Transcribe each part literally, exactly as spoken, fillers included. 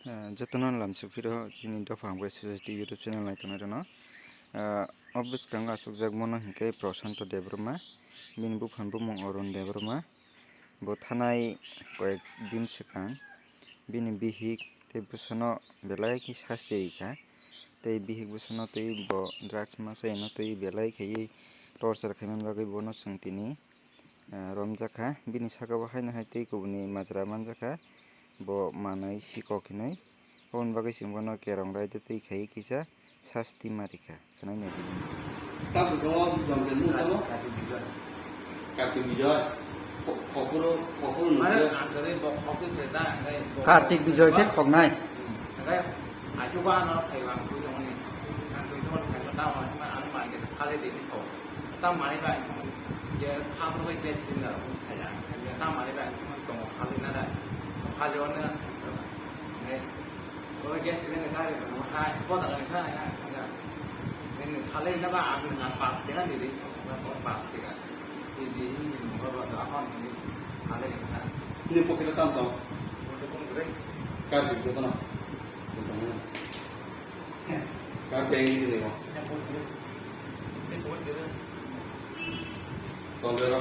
Ah, jotono lamsok phiro chini Dophang West Society YouTube channel naitongnai rokno. Ah, o bwskango achukjakmano hinkhe Prashanto Debbarma, bini buphang bumung Arun Debbarma. Bo thanai koyek din swkang bini bihik tei bwsano belai khe sasti rikha. Tei bihik bwsano tei bo drugs masa ino tei belai khaiwi torture khaimani bagwi bono chwng tini ah, romjakha. Bini saka o haino hai tei kubuni majra manjakha. Bo manwi sikok hinwi. Aboni bagwi chwng bono kerong raida tei khaiwi kisa sasti ma rikha. Khwnai nai. Kartik Bijoy. Kartik Bijoy khe khoknai. Tam manwi bai ang thung, je tha phuru bai gas cylinder rok saya, ang saya tam manwi bai ang thung tongo phali na da, phali ono, ne, o gas cylinder gari rok hai, bo jaga ni sa hai ang sanga, ne, ne phali na ba ang na pas tega ni ri, ba pas tega, ti di ni ni mo ba ba hon ni phali na. Ni pocket tam tong, kar di jotono. Kar teng di ni mo. Tolero.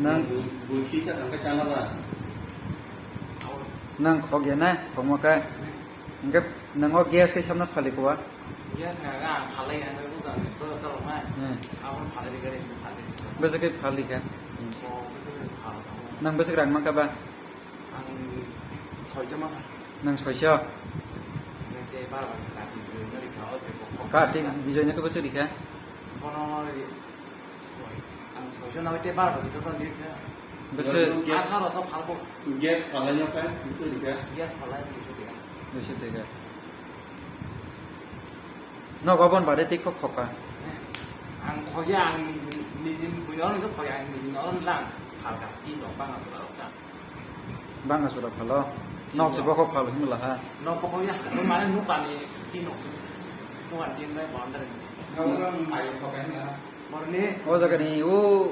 Nang bui kisa tangka chana ba. Nang khok ya na, khok ma ka. Hingke nang o gas khe sabna phali kwa. Gas na ga phali ya, ko jang to chalo na. Hmm. Abo phali gari phali. Bese khe phali kha. Ko bese phali. Nang bese rang ma ka ba. Ang soiso mangkha. Nang soiso? Nang tei bar bar kati Bijoy no rikha, o je bo khok Kartik kha. Bijoy no khe bwswk rikha? Bono ri-, soi-, ang soiso no tei bar bar khe joto rikha. Bwswk? Gas, atharo so phalbo. Gas phalai no khe bwswk rikha? Gas phalai bwswk rikha. Bwswk rikha. Nogo bon bare tei kok khokha? Ang khokya, ang nijin, nijin buino no khokya, ang nijin no lang phalka, tei no banga sura rok ta. Banga sura phalo. Nok se bokhok phalo hinmwla ha. Nok bokhok ya, mane nukani tin nok se. Nukan tin bai boundary. Borni. O jaga ni o.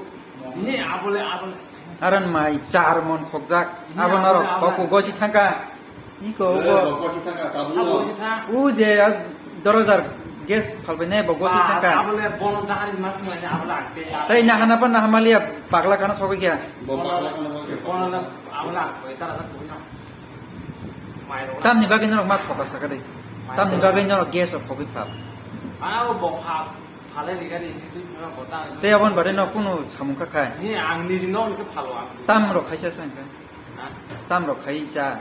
Ni abole, abole. Aran mai char mon khokjak. Ni abo norok abole, khok abole. Gosi thangka. Iko, eh, ubo. Bo gosi thangka, tabuk. Sabo no. Gosi thang. U je, ah, dorojar gas phalbai nai, bo gosi thangka. Ah, abole bono dahari mas mai, abole akte. Tei nahana pa nahamaliya pagla kana sogwi kya? Bo pagla kana sogwi kya? Bono na, abole akte, tara ta tui na. Mai ro. Tamni bagwi norok ma khoka saka dei. Mai ro. Tamni bagwi norok gas rok khogwi phal. Ah, bo pha, phalai ni gari, ni tui na bo ta. Tei abon bare no kunu samung kha khai. Ni ang ni no ke phalo ang. Tam rok khaisa sa hwnka. Ha? Tam rok khai cha.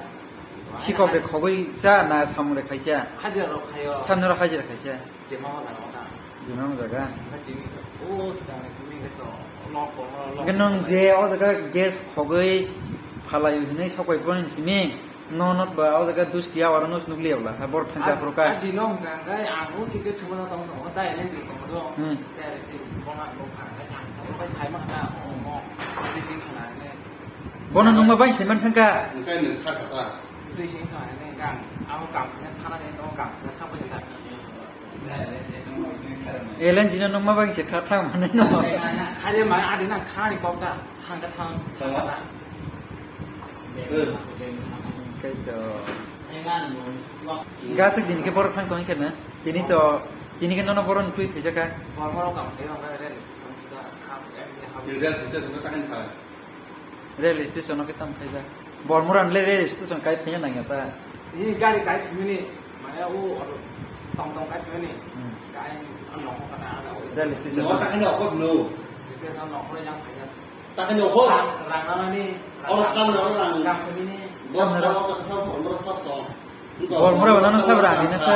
Sikok de khogwi cha na samung de khai cha? Hajira rok khaio. Samno rok hajira khai cha. Jemama jaga na. Jemama jaga. Na tini o sedang sini ke to lok ko lok. Hwnkhe nwng je o jaga gas khogwi phalai hwnwi sokbai boni simi. No not ba o jaga duski awaro no nukli awla ha bor thangja phuru ka. Adi no hwnkha hwnkhe ang o ticket thumana tong tong ta ele jil tong do. Hmm. Ta ele jil bona bo phang ka thang sa ko sai ma ta o mo. Adi sing khana ne. Bono nungma bai saiman thangka. Engkai nung kha kha ta. Twi sing kha ne gang. Amo kam ne thana ne no kam ne thang bai ta. Elen jino nungma bai se kha thang mane no. Khale ma adi na khani kok ta. Thang ka thang. Thang ka ta. Eh. Kai to. Gasik din ke bor thang tong kena. Tini to, tini ke nono boron twi pijaka. Bor bor kam khe ba re. Ni rel station ta kan pha. Rel station o khe tam khaijak. Bormura le rel station kai phaiya nangya ta. Ni gari kai phimani, mane o auto tong tong kai phimani. Hmm. Kai ano ko kana ada o. Rel station. No, ta kan o no. Station no ko yang khaijak. Ta kan o. Rang, rang nani. Oro sam no rang. Kam phimani. Bos sam no ta sam Bormura sam to. Bormura wala no sab rang ni na sa.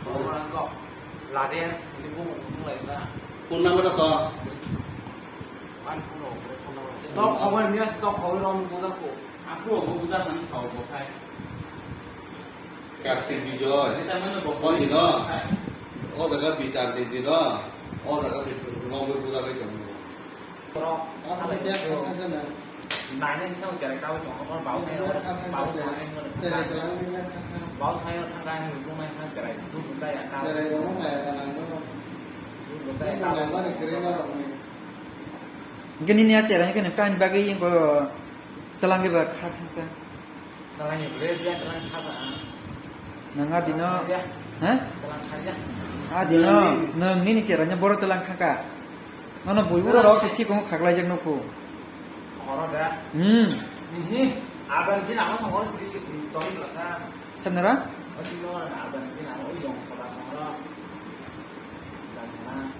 Bormura ko. Lade, ini bu, bu lai ba. Phone number to. Man phone number, phone number. To khobor niya, to khobor rom bujar ko. Aku bu bujar nang sao bo khai. Kartik Bijoy. Kita mana bo Phone dino. O jaga bichar di dino. O jaga se rom bujar di dino. Borok, o thalai bag kha kha jana. Nainai wngkha cherai kaui tongo, bau sai, bau sai, bau sai thangka hinwi bungnai kha cherai, dudh bo chaya ka. Cherai rokno maya kana no. Dudh bo chaya ka. Nang mani kwrwi norokni. Hwnkhe nini a chera hwnkhe nwng kaini bagwi wngkha o twlang khe ba kha thangsa. Twlang ni bre biya twlang kha ba. Nwng a dino, Ya. Ha? Twlang kha ya. A dino, nwng nini chera ni boro twlang kha ka. Nono bui ura rok se thik wng khaklai jak nukhu. Horo da. Hmm. Nihi, adan bin ama songor sidi tori lasa. Sabnara? Oti no adan bin ama ui yong soda songor. Dan sana.